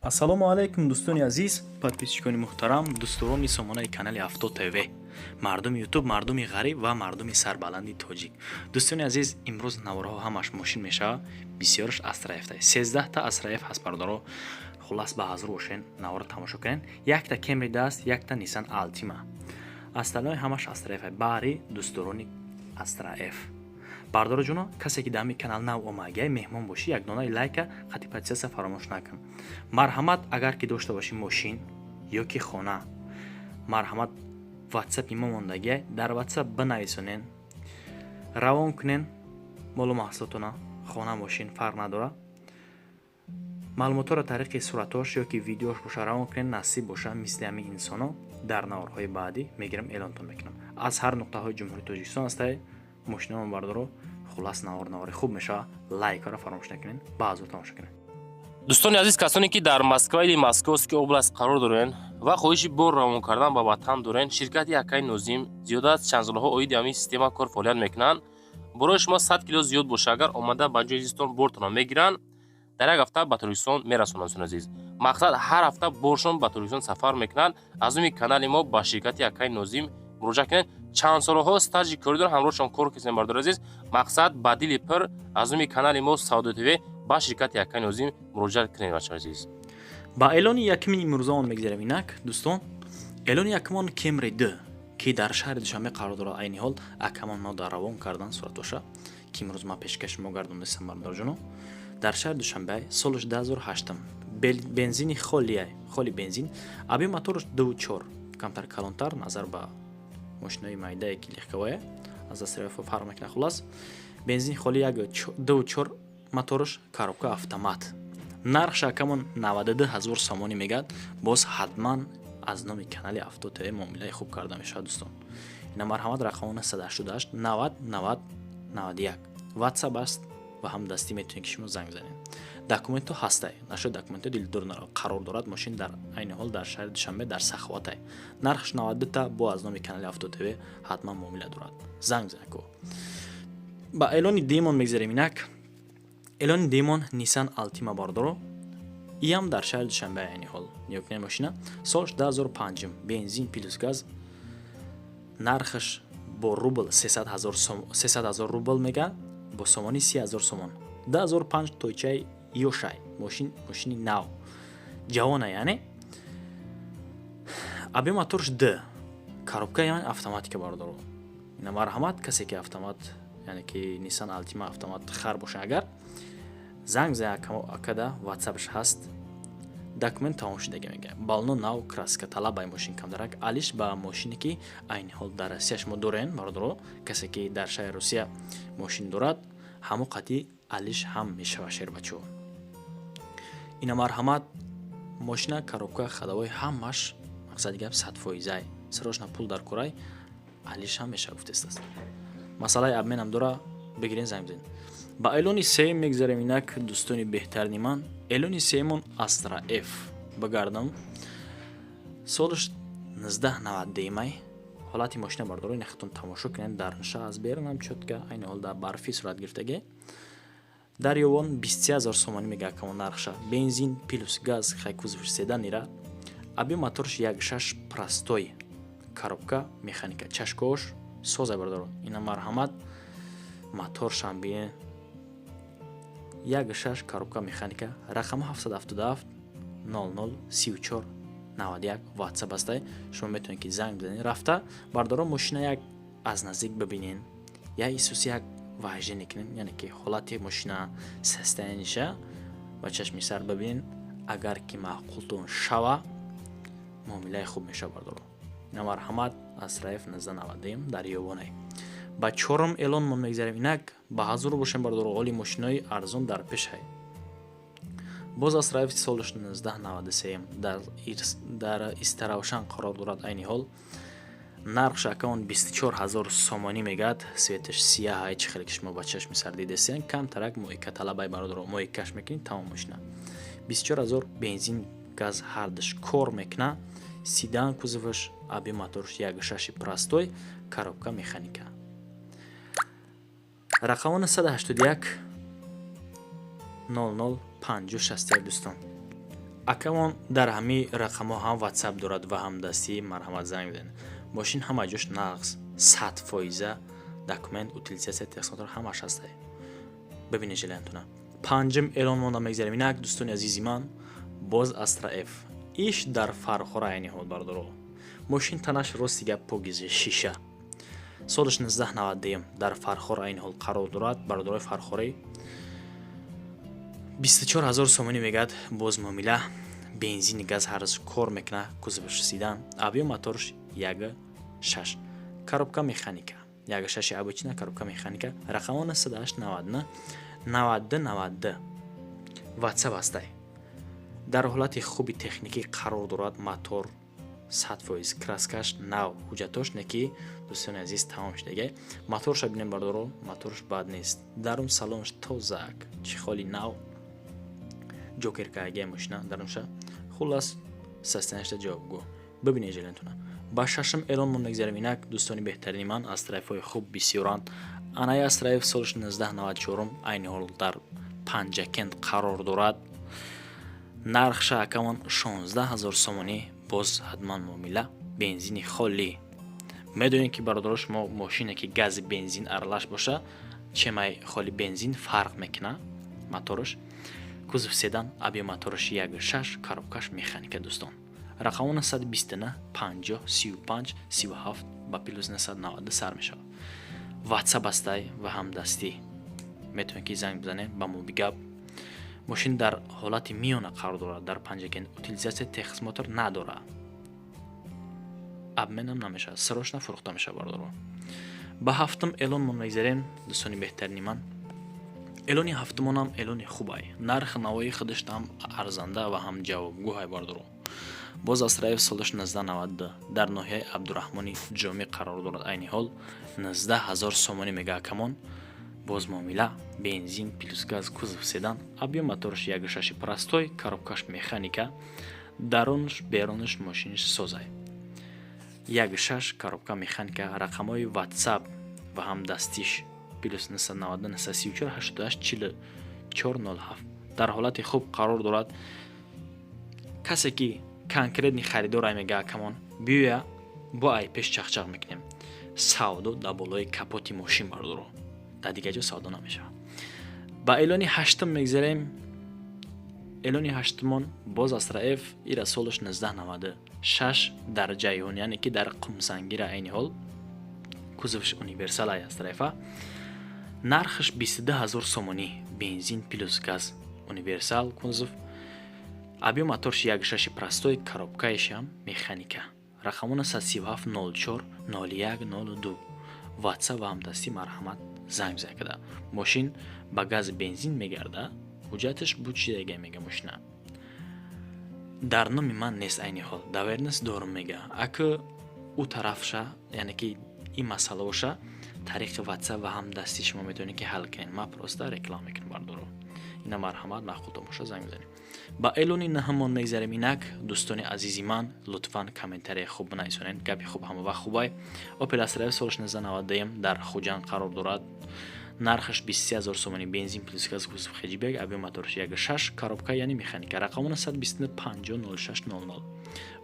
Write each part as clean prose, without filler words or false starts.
Ассалому алайкум, дӯстони азиз, подписчикони муҳтарам, дӯстдорони сомонаи канали Авто ТВ, мардуми Ютуб, мардуми ғариб ва мардуми сарбаланди тоҷик. Дӯстони азиз, имрӯз наворҳо ҳамаш мошин мешавад, бисёраш Астра Ф. 13-та Астра Ф ҳаст, бародаро. Хуллас, ба ҳазур бошен, наворро тамошо кунен. Якта Кемри даст, якта Нисан Алтима, остальное ҳамаш Астра Ф. Баъри дӯстдорони Астра Ф, бардора ҷуно, касе ки дар ҳамин канал нав омагиай, меҳмон бошӣ, як донаи лайка хати подписаться фаромӯш накун. Марҳамат, агар ки дошта бошӣ мошин ё ки хона, марҳамат, Ватсапи мо мондагиай, дар Ватсап бинависонен, равон кунен молу маҳсулотона, хона, мошин, фарқ надорад. Маълумотҳоро тариқи суратош ё ки видеош боша равон кунен. Насиб боша, мисли ҳамин инсоно дар наворҳои баъдӣ мегирам, эълонтон мекунам. Аз ҳар нуқтаҳои Ҷумҳурии Тоҷикистон ҳастай мошинамо, бардоро. Хуллас, навор навори хуб мешавад. Лайкҳоро фаромӯш накунед, ба ҳазур тамошо кунед. Дӯстони азиз, касоне ки дар Москва или Московский область қарор дорен ва хоҳиши бор равон кардан ба ватан дорен, ширкати акаи Нозим зиёда аз чанд солҳо оиди ҳамин система кор фаъолият мекунанд. Борои шумо 100 кило зиёд боша, агар омада ба ҷои зистон бортонро мегиранд, дар як ҳафта ба Тоҷикистон мерасонанд. Дӯстони азиз, мақсад, ҳар ҳафта боршон ба Тоҷикистон сафар мекунанд. Аз номи канали мо ба ширкати акаи Нозим муроҷиат кунед. Чанд солҳо стажи корӣ доранд, ҳамроҳшон кор кардем. Бардори азиз, мақсад, ба дили пир аз номи канали мо Савдо ТВ ба ширкати акаи Нозим муроҷиат кунед, бачаҳои азиз. Ба эълони якуми имрӯзаон мегзарем. Инак, дӯстон, эълони якумон Кемри д, ки дар шаҳри Душанбе қарор дорад айни ҳол. Акамон мо дар равон кардан суратоша, ки имрӯз ман пешкаши мо гардондастам. Бародарҷоно, дар шаҳри Душанбе, солаш 2008, бензини холия, холи бензин, объём мотораш 2,4, камтар калонтар назар ба мошинои майдае ки легковая аз Астра Ф фарқ мекунад. Хуллас, бензин холи, як 2,4 мотораш, коробка автомат. Нархш акамон 92 ҳазор сомонӣ мегӯяд. Боз ҳатман аз номи канали Авто ТВ муомилаи хуб карда мешавад. Дӯстон, ина марҳамат, рақами 988 90 90 91 Ватсап аст ва ҳам дастӣ метавонед, ки шумо занг занед. Документҳо ҳастай, нашуд документҳо дилдор қарор дорад. Мошин дар айни ҳол дар шаҳри Душанбе, дар Саховатай. Нархш 92 та, бо аз номи канали Авто ТВ ҳатман муомила дорад. Занг занед. Ба эълони дуюмон мегзарем. Инак, эълони дуюмон Нисан Алтима, бардоро, иам дар шаҳри Душанбе айни ҳол. Нигоҳ кунед, мошина солш 2005, бензин плюс газ. Нархаш бо рубл 300 ҳазор рубл мега, бо сомонӣ 30 ҳазор сомон. 2005, тойчаи ёшай мошин, мошини нав, ҷавона, яъне объём моторш д, коробка яъне автоматика. Бардоро, ина марҳамат, касе ки автомат, яъне ки Нисан Алтима автомат хар боша, агар занг зая акада, Ватсапш ҳаст. Документ тамом шудага мега, баллоно нав, краска талабай. Мошин камдарак алиш ба мошине ки айни ҳол дар Россия шумо дорен. Бародаро, касе ки дар шаҳри Русия мошин дорад, ҳамо қатъи алиш ҳам мешава. Шербачо, ина марҳамат, мошина, коробка, ходовой ҳамаш, мақсади гап, 100%-ай. Срочно пул дар корай, алиш ҳам мешава гуфтестаст. Масъалаи обменам дора, бигирен, занг бизанед. Ба эълони сеюм мегзарем. Инак, дӯстони беҳтарини ман, эълони сеюмон Астра Ф багардам, солаш 1990 май. Ҳолати мошина, бардоро, ина худтон тамошо кунед. Дар ниша аз берунам чётко, айни ҳол дар барфӣ сурат гирифтаге. Дар ёвон 23 ҳазор сомонӣ мега акамо нархша. Бензин плюс газ, хай, кузовш седан ира, объём моторш 1,6, простой, коробка механика, чашкош соза. Бардоро, ина марҳамат, моторшам бинед, 1,6, коробка механика. Рақами 777 00 34 91 Ватсап ҳастай. Шумо метавонед, ки занг бизанед, рафта, бардоро, мошина як аз наздик бибинен, як исуси, як вождение кунен, яъне ки ҳолати мошина, состояниеша ба чашми сар бибинен. Агар ки маъқултон шава, муомилаи хуб мешава. Бардоро, ина марҳамат, Астра Ф 1990 дар ёвонай. Ба чорум эълонмон мегзарем. Инак, ба ҳазур бошем, бардоро, оли мошинои арзон дар пешай. Боз Астра Ф, солаш 1993, дар Истаравшан қарор дорад айни ҳол. Нархш акаон 24 ҳазор сомонӣ мегӯяд. Цветаш сияҳай, чӣ хеле ки шумо ба чашми сар дидестен. Камтарак мойка талабай, бародаро, мойкаш мекунед, тамом. Мошина 24 ҳазор, бензин, газ ҳардаш кор мекуна. Седан кузоваш, объём моторш 1,6, простой, коробка механика. Рақамон 181 00 50 61. Дӯстон, Акамон дар ҳамин рақамҳо ҳам WhatsApp дорад ва ҳам дастӣ, марҳамат, занг бизанед. Мошин ҳама ҷош нағз, 100%, документ, утилизация, техосмотр ҳамаш ҳастай. Бибинед желание тона. Панҷум эълон монда мегзарем инак, дӯстони азизи ман, боз Астра Ф. Иш дар Фархора айни ҳол, бардоро. Мошин танаш, рости гап, покиза, шиша. Солаш 1991, дар Фархор айни ҳол қарор дорад. Бародарои фархорӣ, 24 ҳазор сомонӣ мегӯяд, боз муомила, бензини, газ ҳар рӯз кор мекунад, кузоваш седан, объём моторш 1,6, коробка механика, 1,6 обычная, коробка механика. Рақамон 8 99 92 92, WhatsApp ҳастай. Дар ҳолати хуби техникӣ қарор дорад, мотор 100%, краска ш нав, ҳуҷҷатош неки, дӯстони азиз, тамом шудагай. Моторша бинем, бардоро, моторш бад нест, дарун салонш тозак, чӣ холи нав, ҷокеркагия мошина дарунша. Хуллас, состояние шда ҷавобгӯ. Бибинед желание тона. Ба шашум эълон мо мегзарем инак, дӯстони беҳтарини ман. Астра Ф-ҳои хуб бисёранд. Анаи Астра Ф солш 1994, айни ҳол дар Панҷакент қарор дорад. Нархша, акамон, 16 ҳазор сомонӣ, боз ҳатман муомила, бензини холӣ. Медонед ки, бародаро, шумо мошине ки гази бензин аралаш боша, чемай холи бензин фарқ мекуна моторш. Кузов седан, объём моторш 1,6, коробка ш механика. Дӯстон, рақамон 129 50 35 37, ба плюс 990 сар мешавад. WhatsApp астай ва ҳамдастӣ, метавонед ки занг бизанед ба мобигап. Мошин дар ҳолати миёна қарор дорад дар Панҷакент, утилизация, техосмотр надорад, обмен ам намешавад, срочно фурӯхта мешавад, бародаро. Ба ҳафтум эълон мо мегзарем, дӯстони беҳтарини ман. Эълони ҳафтумонам эълони хубай, нархи навои худашам арзанда ва ҳам ҷавобгӯҳай, бардоро. Боз Астра Ф, солаш 1992, дар ноҳияи Абдураҳмони Ҷомӣ қарор дорад айни ҳол. 19 ҳазор сомонӣ мега акамон, боз муомила, бензин плюс газ, кузов седан, объём моторш 1,6 простой, коробка ш механика, дарунш берунаш мошиниш созай, 1,6, коробка механика. Рақамҳои WhatsApp ва ҳамдастиш плюс 990 934 88 44 07. Дар ҳолати хуб қарор дорад. Касе ки конкретный харидор ай, мега акамон, биёя, бо ай пеш чақчақ мекунем. Савдо дар болои капоти мошин, бардоро, дар дигар ҷо савдо намешавад. Ба эълони ҳаштум мегзарем. Эълони ҳаштумон боз Астра Ф. Ира солаш 1996, дар Ҷайҳун, яъне ки дар Қумсангира айни ҳол. Кузовш универсал ай Астра Фа. Нархаш 22 ҳазор сомонӣ, бензин плюс газ, универсал кузов, объём моторш 1,6 простой, коробка ишам механика. Рақамона 137 04 01 02, WhatsApp ва ҳамдастӣ, марҳамат, занг бизан када. Мошин ба гази бензин мегарда, ҳуҷҷаташ буд чизега. Мега, мошина дар номи ман нест айни ҳол, доверенность дорум, мега. Ака, ӯ тарафша, яъне ки ин масъала боша, тариқи WhatsApp ва ҳамдастӣ шумо метавонед ки ҳал кунед. Ман просто реклама мекунам, бардоро. Ина, марҳамат, маъқултон боша, занг бизанед. Ба эълони наҳамон мегзарем инак, дӯстони азизи ман. Лутфан, комментария хуб бинависонед, гапи хуб ҳама вақт хубай. Опел Астра Ф, солаш 1991, дар Хуҷанд қарор дорад. Нархаш 23 ҳазор сомонӣ, бензин плюс газ, кузов хэтчбек, объём моторш 1,6, коробка яъне механика. Рақамона 129 50 06 00,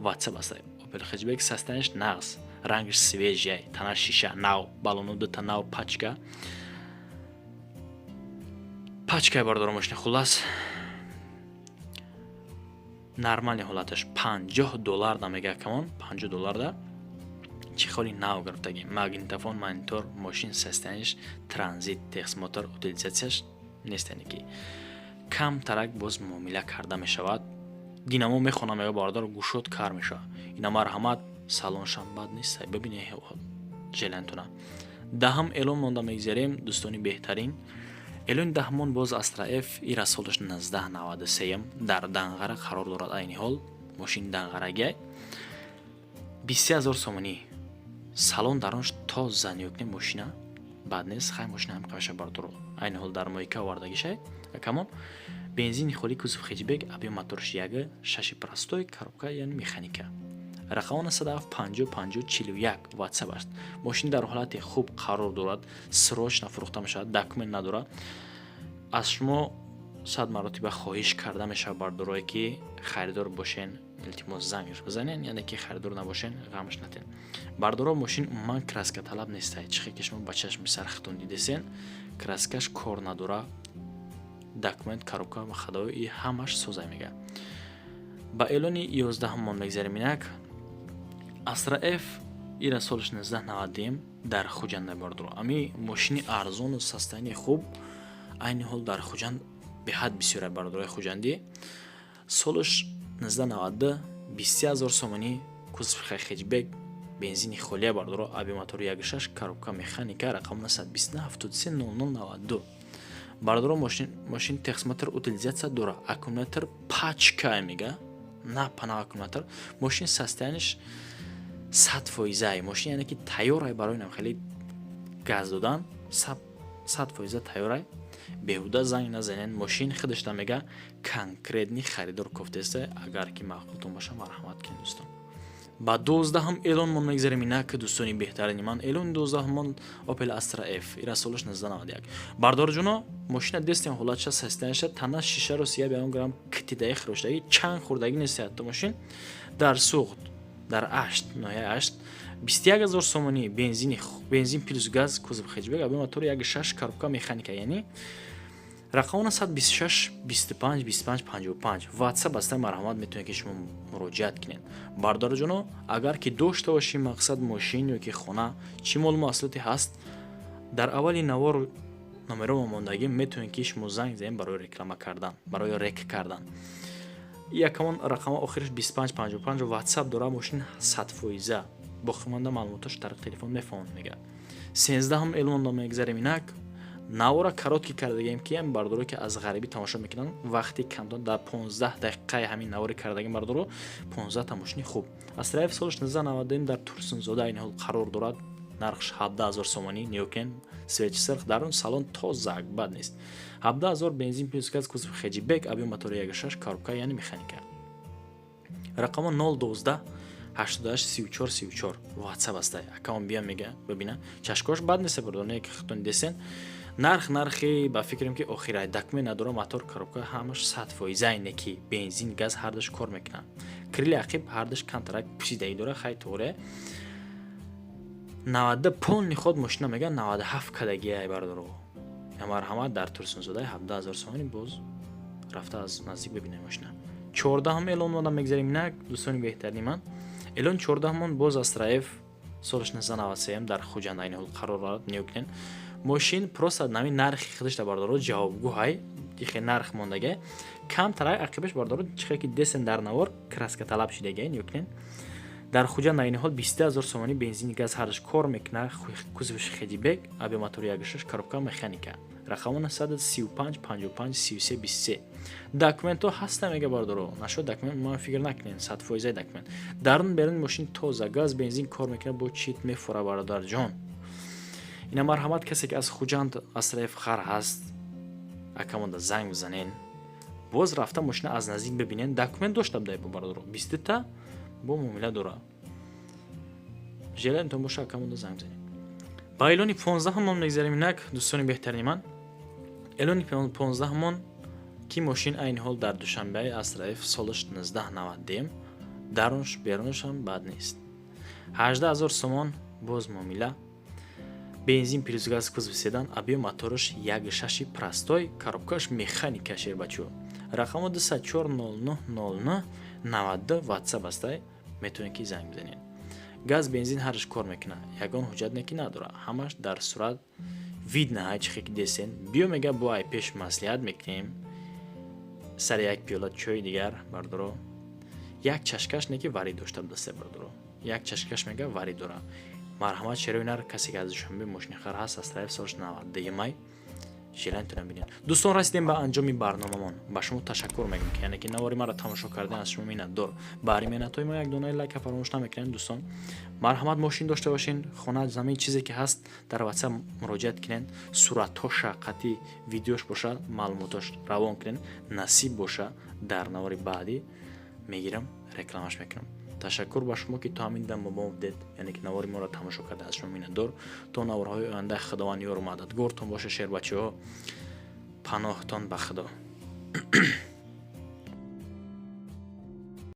WhatsApp аст. Опел хэтчбек, состояние ш нағз, рангаш свежий, танаш шиша нав, балону дута нав, пачка пачкай, бардора. Мошина, хуллас, нормальный ҳолаташ 50 доллар намега камон, 50 доллар да, чӣ холи нав гирифтагӣ, магнитофон, монитор. Мошин состояние ш транзит, техосмотр, утилизация ш нест, яъне ки камтарак боз муомила карда мешавад. Динамо мехонам, мега, бародар, гӯшот кар мешавад. Ина, марҳамат, салоншам бад нест, бибине желание тона. Даҳам эълон монда мегзарем, дӯстони беҳтарин. Эълони даҳмон боз Астра Ф. Ира солаш 1993, дар Данғара қарор дорад айни ҳол. Мошин данғарагиай. 23 ҳазор сомонӣ. Салон даронш тоза, нигоҳ кунед, мошина бад нест. Хай, мошина ҳам қаша, бардоро, айни ҳол дар мойка овардагишай камон. Бензини холӣ, кузов хэтчбек, объём моторш 1,6 простой, коробка яъне механика. Рақамона 107 50 50 41, WhatsApp аст. Мошин дар ҳолати хуб қарор дорад, срочно фурӯхта мешавад, документ надорад. Аз шумо 100 маротиба хоҳиш карда мешавад бардорое ки харидор бошен, илтимос зангш бизанен, яъне ки харидор набошен, ғамш натен. Бардоро, мошин умуман краска талаб нестай. Чихе ки шумо ба чашми сар хитон дидесен, краскаш кор надора, документ, коробка ва ходовой ҳамаш созай мега. Ба эълони 11-мон мегзарем. Инак Астра Ф, ира солш 1990 дар Хуҷанд мебардоро. Ами мошини арзону состояние хуб айни ҳол дар Хуҷанд беҳад бисёра, бардорои хуҷандӣ. Солш 1992, 23 000 сомонӣ, кузов хэтчбек, бензини холия бардоро, объём мотори 1,6, коробка механика, рақам 929 73 00 92. Бардоро, мошин техосмотр, утилизация дора, аккумулятор пачка мега, на пана аккумулятор. Мошин состояние ш 100%-ай мошин, яъне ки тайёрай барои нам хеле газ додан, 100% тайёрай. Беҳуда занг назанен, мошин худашта мега, конкретный харидор кофтеста. Агар ки маъқултон боша, марҳамат кунед, дӯстон. Ба 12-ҳам эълонмон мегзарем. Инак, дӯстони беҳтарини ман, эълони 12-ҳамон Opel Astra F, ира солаш 1991. Бардорҷуно, мошина дестем, ҳолатша, состояние ша, тана шишаро сия биён грамм китидаи хироштагӣ, чанг хӯрдагӣ нест ҳатто. Мошин дар Суғд, дар Ашт, ноҳияи Ашт, 21 000 сомонӣ, бензин плюс газ, кузов хэтчбек, объём мотори 1,6, коробка механика, яъне рақамона 126 25 25 55, WhatsApp аста. Марҳамат, метавонед ки шумо муроҷиат кунед. Бардорҷоно, агар ки дошта бошӣ мақсад мошин ё ки хона, чӣ молу маҳсулоте ҳаст, дар аввали навор номеромо мондагӣ, метавонед ки шумо занг занед барои реклама кардан, барои рек кардан. Якамон рақама охираш 25 55 WhatsApp дора. Мошин 100%, боқимонда маълумоташ тариқи телефон мефаҳманд мега. 13-ҳам эълонро мегзарем. Инак, навора короткий кардагем, ки ҳам бардоро, ки аз ғарибӣ тамошо мекунанд, вақти камтон дар 15 дақиқаи ҳамин навори кардагем. Бардоро, 15 та мошини хуб. Астра Ф солаш 1990 дар Турсунзода айни ҳол қарор дорад, нархш 17 000 сомонӣ. Ниёкен, свечи сирх, дарун салон тоза, бад нест. 17 000, бензин плюс газ, кузов хэтчбек, объём мотори 1,6, коробка яъне механика, рақамо 012 88 34 34, WhatsApp аста. Акаон бия мега, бибина, чашкош бад нест, бардоне ки худтон десен. Нарх, нархи ба фикрам ки охирай. Документ надора, мотор, коробка ҳамаш 100%, не ки бензин, газ ҳардаш кор мекунанд. Крили ақиб ҳардаш камтарак пӯсидагӣ дора, хай торе. 90 полный ход мошина мега, 97 кадагиай. Бардоро, марҳамат, дар Турсунзодаи 17 000 сомонӣ, боз рафта аз наздик бибинем мошина. 14-ҳам эълон мода мегзарем. Инак, дӯстони беҳтарини ман, эълон 14-ҳамон боз Астра Ф, солаш 1993, дар Хуҷанд айни ҳол қарор дорад. Ниёкунен, мошин просто нами нархи худашда, бардоро, ҷавобгӯ ихе нарх мондага. Камтарак ақибаш, бардоро, чихе ки десен дар навор, краска талаб шидага. Ниёкунен, дар Хуҷанд айни ҳол 22 000 сомонӣ, бензини газ ҳардаш кор мекунад, кузовш хэтчбек, объём мотори 1,6, коробка механика, рақамона 135 55 33 23. Документҳо ҳаста мега. Бардоро, нашуд документ ман фикр накунед, 100%-аи документ. Дарун берун мошин тоза, газ, бензин кор мекунад, бо чит мефура, бародарҷон. Ина марҳамат, касе ки аз Хуҷанд Астра Ф хар ҳаст, акамонда занг бизанен, боз рафта мошина аз наздик бибинен. Документ дошта будай, бародаро, 22-та бо муомила дора. Желание тон боша, акамонда занг бизанед. Ба эълони 15-ҳамон мегзарем. Инак, дӯстони беҳтарини ман, эълони 15-ҳамон, ки мошин айни ҳол дар Душанбеи, Астра Ф, солаш 1990, дарунш берунашам бад нест, 18 000 сомон, боз муомила, бензин плюс газ, кузов седан, объём мотораш 1,6 простой, коробкаш механика. Шербачо, рақамо 204 09 09 92, WhatsApp астай, метавонед ки занг бизанед. Газ, бензин ҳараш кор мекунад, ягон ҳуҷҷат не ки надорад, ҳамаш дар сурат видно. Ҳай чихе ки десен, биё мега, бо ай пеш маслиҳат мекунем сари як пиёла чойи дигар. Бардоро, як чашкаш не ки вари дошта будаста. Бардоро, як чашкаш мега вари дора. Марҳамат, шерои нар, касе ки аз Душанбе мошинихар ҳаст, Астра Ф солш 92 май, желание тонам бинед. Дӯстон, расидем ба анҷоми барномамон. Ба шумо ташаккур мегӯм, ки яъне ки навори маро тамошо кардем, аз шумо миннатдор. Баҳри меҳнатҳои мо як донаи лайка фаромӯш намекунем. Дӯстон, марҳамат, мошин дошта бошен, хона, замин, чизе ки ҳаст, дар WhatsApp муроҷиат кунен, суратҳоша қатъи видеош боша, маълумотош равон кунен. Насиб боша, дар навори баъдӣ мегирам, рекламаш мекунам. Ташаккур ба шумо, ки то ҳамин дам бо мо будед, яъне ки навори моро тамошо карда, аз шумо миннатдор. То наворҳои оянда, Худованд ёру мададгортон боша. Шербачаҳо, паноҳтон ба Худо.